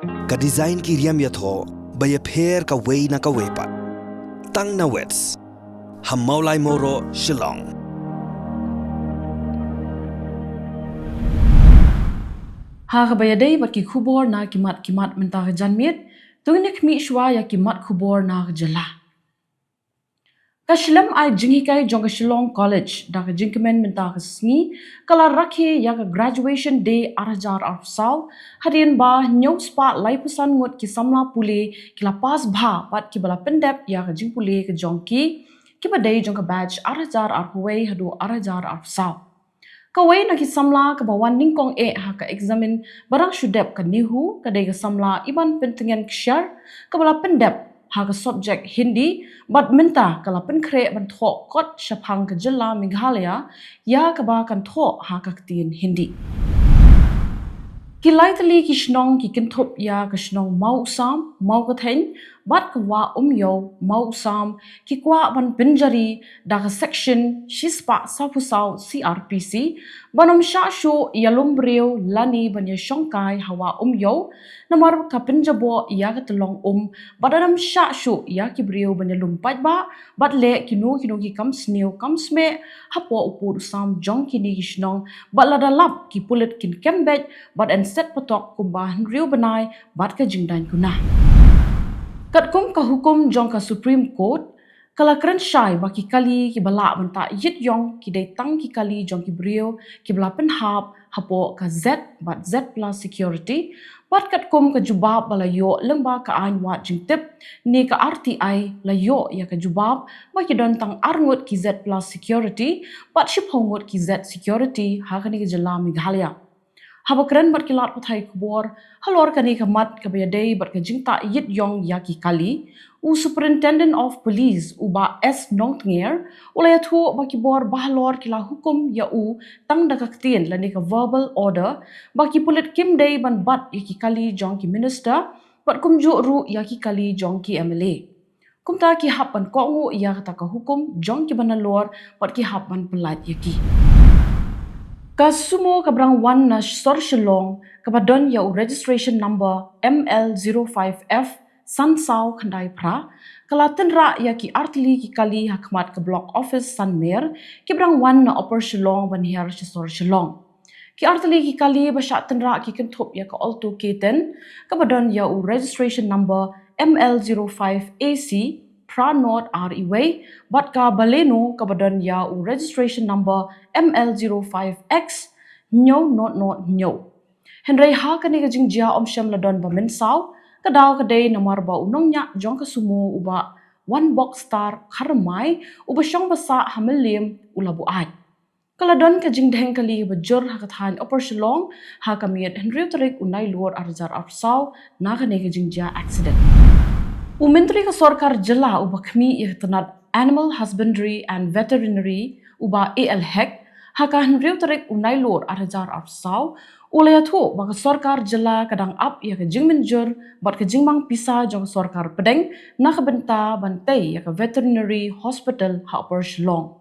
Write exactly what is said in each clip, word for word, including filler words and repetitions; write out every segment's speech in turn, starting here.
Ka design ki riam ïathoh ba ïapher kawei na kawei pat. Tang na Wits ha Mawlai Mawroh, Shillong. Ha kaba ïadei bad ki khubor na ki mat ki mat mynta ka janmiet, to ngin ïa khmih shuwa ïa ki mat khubor na ka jylla. Ka shlem ai jinghikai jong ka Shillong College da ka jingkmen mynta ka sngi ka la rakhe ïa ka Graduation Day ar hajar arphew saw, hadien ba hynñiew spah laiphew san ngut ki samla pule ki la pass bha bad kiba la pyndep ïa ka jingpule ka jong ki, kiba dei jong ka batch ar hajar arphew wei haduh ar hajar arphew saw. Kawei na ki samla kaba wan nyngkong eh ha ka eksamin ba dang shu dep ka NEHU ka dei ka samla Ibanpyntngen Kshiar, kaba la pyndep ha ka subject Hindi, bad mynta ka la pynkhreh ban thoh kot shaphang ka jylla Meghalaya, ïa kaba kan thoh ha ka ktien Hindi. Ki lai tylli ki shnong ki kynthup ïa ka shnong Mawsam, Mawkatheiñ, bad ka Wah Umïew, Mawsam, ki kwah ban pynjari da ka section shispah sawphew saw C R P C ban ym shah shuh ïalum briew lane ban ïashongkai ha Wah Umïew, namar ka pynjaboh ïa ka tyllong um, bad ym shah shuh ïa ki briew ban ïalum paidbah bad leh kino kino ki kam sniew kam smeh hapoh u pud u sam jong kine ki shnong, bad lada lap ki pulit kin kem beit bad yn set patok kumba hynriew bnai bad ka jingdaiñ kuna. Katkum ka hukum jong ka Supreme Court, ka la kren shai ba ki kali kiba lah ban tah ïit ïong ki dei tang ki kali jong ki briew kiba la pynhap hapoh ka Z bad Z plus security, bad katkum ka jubab ba la ïoh lyngba ka aiñ wad jingtip ne ka R T I, la ïoh ïa ka jubab ba ki don tang ar ngut ki Z plus security bad shiphew ngut ki Z security ha kane ka jylla Meghalaya. Haba kren bad ki lad pathai khubor halor kane ka mat kaba ïadei bad ka jingtah ïit ïong ïa ki kali, u Superintendent of Police, u Bah S Nongtnger, u la ïathuh ba ki bor bahalor ki la hukum ïa u tang da ka ktien lane ka verbal order ba ki pulit kim dei ban bat ïa ki kali jong ki minister bad kumjuh ruh ïa ki kali jong ki M L A. Kumta ki hap ban kohnguh ïa kata ka hukum jong kiba nalor bad ki hap ban pyllait ïa ki. Ka sumo kaba dang wan na sor Shillong kaba don ïa u registration number M L zero five F san saw khyndai phra, ka la tynrah ïa ki artylli ki kali ha khmat ka block office Sanmer, kiba dang wan na Upper Shillong ban hiar sha sor Shillong. Ki artylli ki kali ba shah tynrah ki kynthup ïa ka Alto K ten, kaba don ïa u registration number M L zero five A C phra not ar iwei, bad ka Baleno kaba don ïa u registration number M L zero five X hynñiew not not hynñiew. Hynrei ha kane ka jingjia ym shym la don ba mynsaw, ka daw ka dei namar ba u nongñiah jong ka sumo u Bah Wanbok Star Kharmai, uba shong ba sah ha Mylliem, u la buaid. Ka la don ka jingdheng kali ba jur ha ka thaiñ Upper Shillong ha ka miet hynriew tarik u Nailur ar hajar arphew saw na kane ka jingjia accident. U Myntri ka Sorkar Jylla uba khmih ïa ka tnat Animal Husbandry and Veterinary, u Bah A L Hek, ha ka hynriew tarik u Nailur ar hajar arphew saw, u la ïathuh ba ka Sorkar Jylla ka dang ap ïa ka jingmynjur bad ka jingmang pisa jong ka Sorkar Pdeng na ka bynta ban tei ïa ka Veterinary Hospital ha Upper Shillong.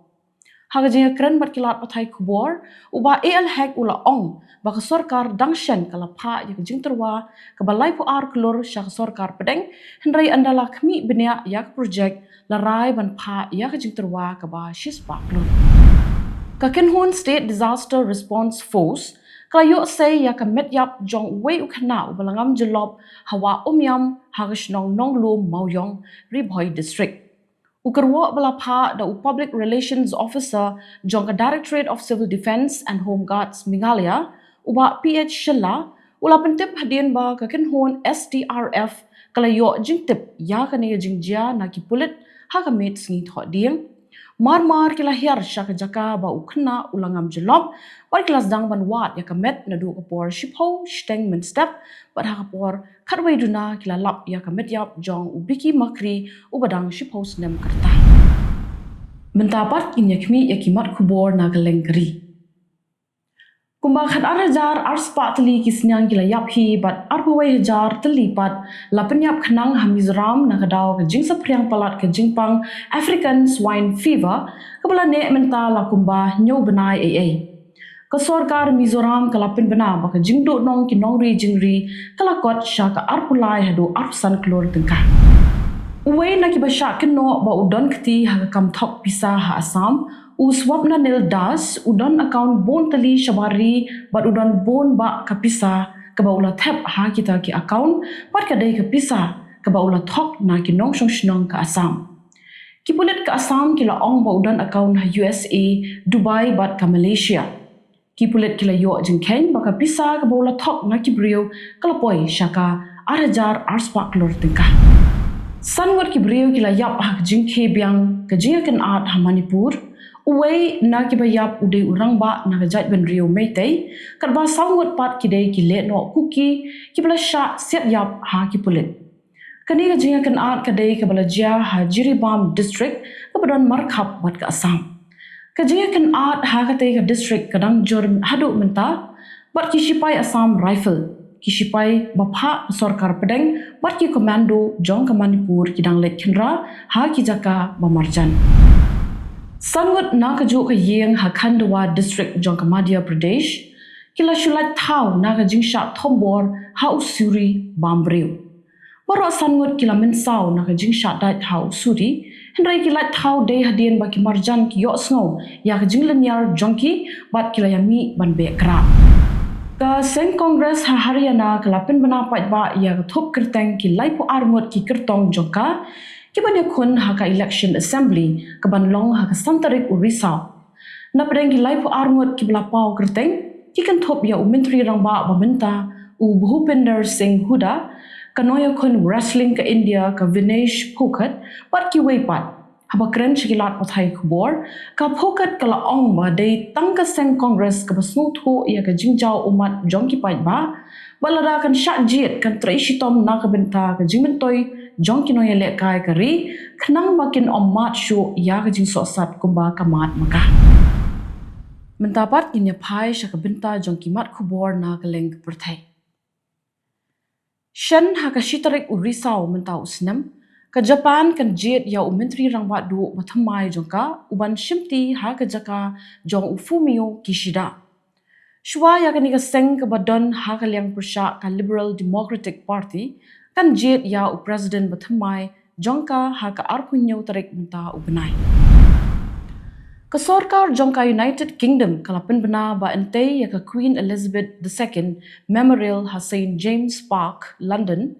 Ha ka jingïakren bad ki lad pathai khubor, u Bah A L Hek u la ong ba ka sorkar dang shen ka la phah ïa ka jingtyrwa kaba laiphew ar klur sha ka Sorkar Pdeng, hynrei ynda la khmih bniah ïa ka projek la rai ban phah ïa ka jingtyrwa kaba shispah klur. Ka Kynhun State Disaster Response Force ka la ïoh sei ïa ka met ïap jong uwei u khynnah uba la ngam jyllop ha Wah Umiam ha ka shnong Nonglum Mawiong, Ri Bhoi District. U kyrwoh ba la phah da u Public Relations Officer jong ka Directorate of Civil Defence and Home Guards Meghalaya, u Bah P H Shylla, u la pyntip hadien ba ka kynhun S D R F ka la ïoh jingtip ïa kane ka jingjia na ki pulit ha ka miet sngi Thohdieng. Mar mar ki la hiar sha ka jaka ba u khynnah u la ngam jyllop, bad ki la sdang ban wad ïa ka met naduh ka por shiphew shiteng mynstep, bad ha ka por khatwei duna ki la lap ïa ka met ïap jong u Biki Makri uba dang shiphew snem ka rta. Mynta pat ngin ïa khmih ïa ki mat khubor na ka lyngkri. Kumba khatar hajar arspah tylli ki sniang ki la ïap hi bad arphew wei hajar tylli pat la pynïap khnang ha Mizoram na ka daw ka jingsaphriang palat ka jingpang African Swine Fever, kaba la neh mynta la kumba hynñiew bnai ei ei. Ka sorkar Mizoram ka la pynbna ba ka jingduhnong ki nongri jingri ka la kot sha ka arphew lai haduh arphew san klur tyngka. Uwei na kiba shah kynnoh ba u don kti ha ka kam thok pisa ha Assam, u Swapnanil Das, u don account bun tylli shabar ri bad u don bun bah ka pisa kaba u la thep ha kita ki account bad ka dei ka pisa kaba u la thok na ki nongshong shnong ka Assam. Ki pulit ka Assam ki la ong ba u don account ha U S A, Dubai bad ka Malaysia. Ki pulit ki la ïoh jingkheiñ ba ka pisa kaba u la thok na ki briew ka la poi sha ka ar hajar ar spah klur tyngka. San ngut ki briew ki la ïap ha ka jingkhie biang ka jingïakynad ha Manipur. Uwei na kiba ïap u dei u rangbah na ka jaitbynriew Meitei, katba saw ngut pat ki dei ki lehnoh Kuki kiba la shah siat ïap ha ki pulit. Kane ka jingïakynad ka dei kaba la jia ha Jiribam District kaba don markhap bad ka Assam. Ka jingïakynad ha katei ka district ka dang jur haduh mynta bad ki shipai Assam Rifle, ki shipai ba phah ka sorkar pdeng bad ki commando jong ka Manipur ki dang leit khynra ha ki jaka ba marjan. San ngut na kajuh ka ïing ha Khandwa District jong ka Madhya Pradesh ki la shu lait thaw na ka jingshah thombor ha u suri bam briew. Baroh san ngut ki la mynsaw na ka jingshah dait ha u suri, hynrei ki lait thaw dei hadien ba ki marjan ki ïohsngew ïa ka jinglynñiar jong ki bad ki la ïamih ban beh krad. Ka seng Congress ha Haryana ka la pynbna paidbah ïa ka thup kyrteng ki laiphew ar ngut ki kyrtong jong ka kiban ïakhun ha ka election assembly kaban long ha ka san tarik u Risaw. Na pdeng ki laiphew ar ngut kiba la paw kyrteng, ki kynthup ïa u Myntri Rangbah ba mynta, u Bhupinder Singh Hooda, ka nongïakhun wrestling ka India ka Vinesh Phogat bad kiwei pat. Haba kren sha ki lad pathai khubor, ka Phogat ka la ong ba dei tang ka seng Congress kaba sngewthuh ïa ka jingjaw ummat jong ki paidbah, bad lada kan shah jied kan trei shitom na ka bynta ka jingmyntoi jong ki nongïalehkai ka ri, khnang ba kin ym mad shuh ïa ka jingsohsat kumba ka mad ma ka. Mynta pat ngin ïa phai sha ka bynta jong ki mat khubor na ka lyngkha pyrthei. Shen ha ka shi tarik u Risaw mynta u snem, ka Japan kan jied ïa u Myntri Rangbah Duh ba thymmai jong ka, u ban shimti ha ka jaka jong u Fumio Kishida. Shuwa ïa kane ka seng kaba don ha ka liang pyrshah ka Liberal Democratic Party kan jied ïa u President ba thymmai jong ka ha ka arphew hynñiew tarik mynta u bnai. Ka sorkar jong ka United Kingdom ka la pynbna ba yn tei ïa ka Queen Elizabeth the Second Memorial ha Saint James Park, London.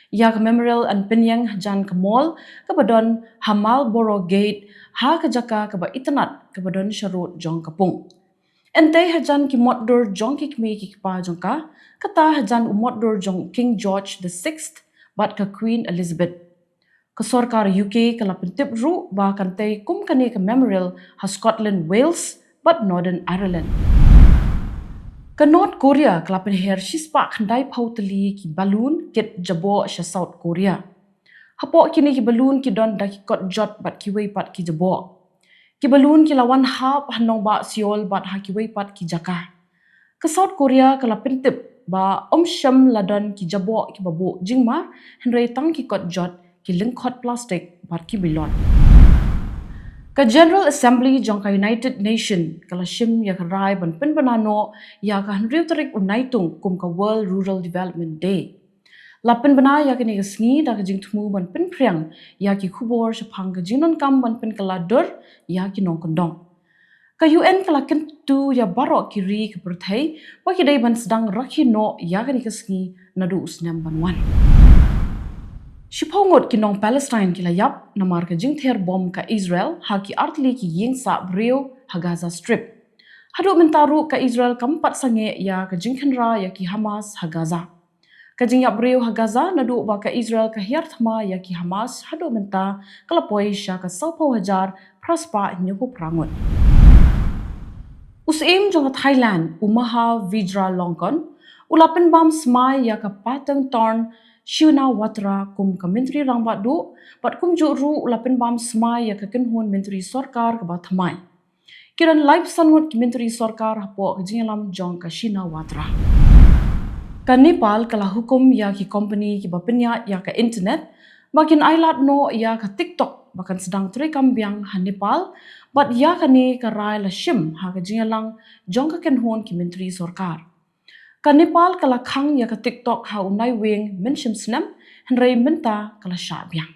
Ïa ka memorial yn pynïeng hajan ka mall kaba don ha Marlborough Gate, ha ka jaka kaba itynnad kaba don sharud jong ka pung. Yn tei hajan ki motdur jong ki kmie ki kpa jong ka, kata hajan u motdur jong King George the Sixth bad ka Queen Elizabeth. Ka sorkar U K ka la pyntip ruh ba kan tei kum kane ka memorial ha Scotland, Wales bad Northern Ireland. Ka North Korea ka la pynher shispah khyndai phew tylli ki balloon kit jaboh sha South Korea. Hapoh kine ki balloon ki don da ki kot jot bad kiwei pat ki jaboh. Ki balloon ki la wan hap ha nongbah Seoul bad ha kiwei pat ki jaka. Ka South Korea ka la pyntip ba ym shym la don ki jaboh kiba buh jingmar, hynrei tang ki kot jot, ki lyngkhot plastik bad ki bilon. Ka General Assembly jong ka United Nation ka la shim ïa ka rai ban pynbna noh ïa ka hynriew tarik u Naitung kum ka World Rural Development Day. La pynbna ïa kane ka sngi da ka jingthmu ban pynphriang ïa ki khubor shaphang ka jingdonkam ban pynkylla dur ïa ki nongkyndong. Ka U N ka la kyntu ïa baroh ki ri ka pyrthei ba ki dei ban sdang rakhe noh ïa kane ka sngi naduh u snem ban wan. Shiphew ngut ki nong Palestine ki la ïap namar ka jingther bom ka Israel ha ki artylli ki ïing sah briew ha Gaza Strip. Haduh mynta ruh ka Israel kam pat sangeh ïa ka jingkhynra ïa ki Hamas ha Gaza. Ka jingïap briew ha Gaza naduh ba ka Israel ka hiar thma ïa ki Hamas haduh mynta ka la poi sha ka sawphew hajar phra spah hynñiewphew phra ngut. U Syiem jong ka Thailand, u Maha Vajiralongkorn, u la pynbam smai ïa ka Pateng Thorn Shinawatra kum ka Myntri Rangbah Duh, bad kumjuh ruh u la pynbam smai ïa ka kynhun myntri sorkar kaba thymmai. Ki don laiphew san ngut ki myntri sorkar hapoh ka jingïalam jong ka Shinawatra. Ka Nepal ka la hukum ïa ki kompani kiba pynïaid ïa ka internet ba kin ailad noh ïa ka TikTok ba kan sdang treikam biang ha Nepal, bad ïa kane ka rai la shim ha ka jingïalang jong ka kynhun ki myntri sorkar. Ka Nepal ka la khang ïa ka TikTok ha u Naiwieng mynshim snem, hynrei mynta ka la shah biang.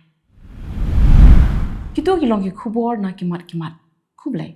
Kito ki long ki khubor na ki mat ki mat. Khublei.